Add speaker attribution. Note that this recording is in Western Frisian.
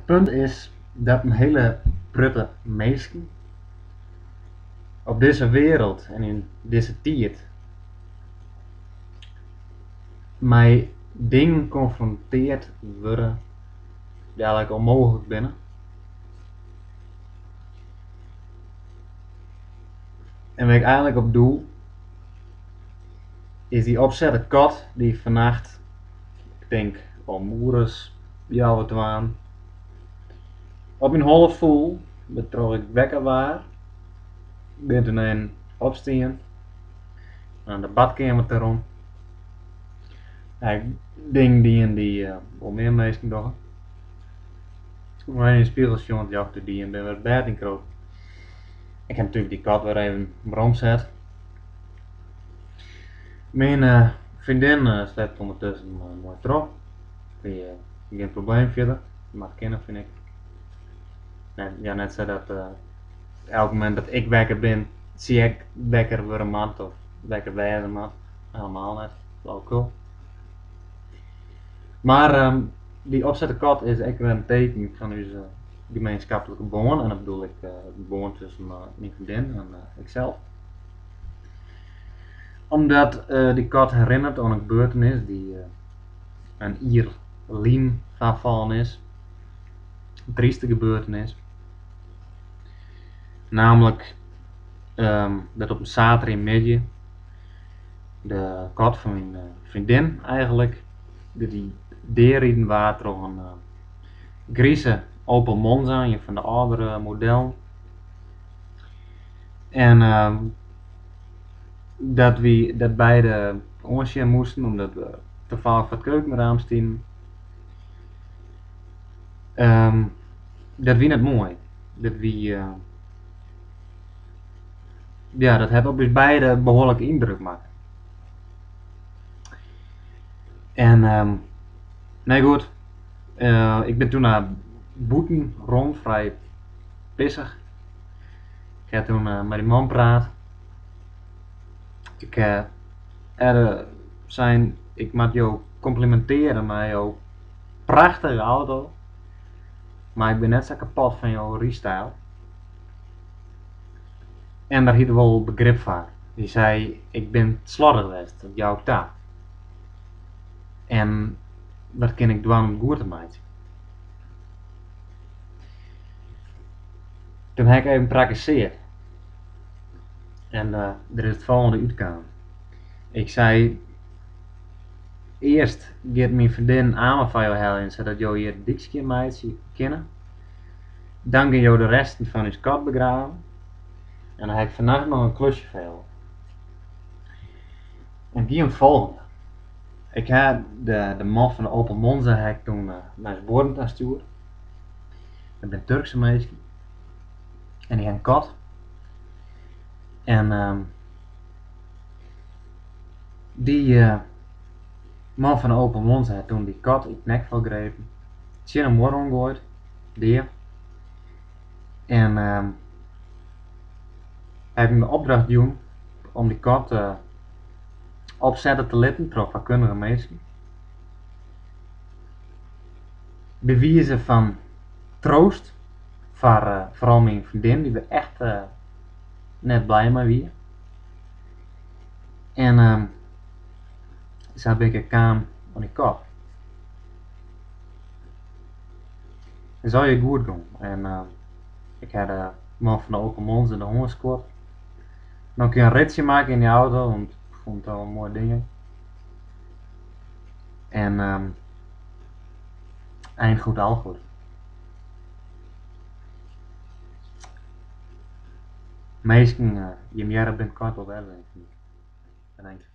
Speaker 1: It punt is dat in hiele protte minsken op dizze wereld en yn dizze tiid mei dingen konfrontearre wurde dy't eigentlik ûnmooglik binne. En wêr't ik eigentlik op doel, is dy opsette kat dy't fannacht, ik tink om oere as healwei twaen, op myn holle foel, wêrtroch ik wekker waard. Ik bin toen even opstien, nei de badkeamer ta rûn. Ha ik dingen dien dy't wol mear minsken dogge. Noch even yn de spegel sjoen, it ljocht útdien, bin wer it bêd yn kropen. Ik ha natuerlik dy kat wer even weromset. Myn freondin slept ûndertusken moai troch. Wie gjin probleem fierder. Moat kinne, fyn ik. Net, ja, net sa dat elk momint dat ik wekker bin, sy ek wekker wurde moat of wekker wêze moat. Helemaal net. Flauwekul. Mar dy opsette kat is ek wer in teken fan ús gemeenskaplike bân. En dat bedoel ik de bân tusken myn freondin en iksels. Omdat dy kat herinnert oan in gebeurtenis dy't in jier lyn foarfallen is. In tryste gebeurtenis. Namelijk dat op in saterdeitemiddei de kat fan myn freondin eigentlik, dat dy deariden waard troch in grize Opel Monza, ien fan de âldere modellen. En dat wy dat beide oansjen moasten omdat we tafallich foar it keukenraam stienen. Dat wie net moai. Dat wie, ja, dat hat op ús beide behoarlik yndruk makke. En nee goed, ik bin toen nei bûten rûn, frij pissich. Ik ha toen mei dy man praat. Ik ha sein, ik moat jo komplimintearje mei jo prachtige auto, mar ik bin net sa kapot fan jo rydstyl. En dêr hie er wol begrip foar. Hy sei, ik bin sloddich west, dat jou ik ta. En wat kin ik dwaan om it goed te meitsjen? Toen ha ik even prakkesearre. En der is it folgjende útkaam. Ik sei, earst giet myn freondin in amer foar jo heljen sadat jo hjir de dyk skjin meitsje kinne. Dan gean jo de resten fan ús kat begraven. En dan ha ik fannacht noch in klusje foar jo. En it gie om it folgjende. Ik ha de man fan de Opel Monza ha ik toen nei ús buorren ta stjoerd. Dat binne Turkse minsken. En dy ha in kat. En dy man fan de Opel Monza hat toen dy kat yn it nekfel grepen, tsjin in muorre oangoaid, dea. En hy hat my de opdracht jûn om dy kat opsette te litten troch fakkundige minsken. By wize fan troost foar foaral myn freondin, dy't der echt net blij mei wie. En sa bin ik ek kaam oan dy kat. It is allegear goed gong en ik ha de man fan de Opel Monza de hân skuord. Noch in kear in ritsje makke yn dy auto, want ik fûn it al in moai ding. En eind goed al goed. Minsken, jim hearre binnenkort wol wer. Bedankt.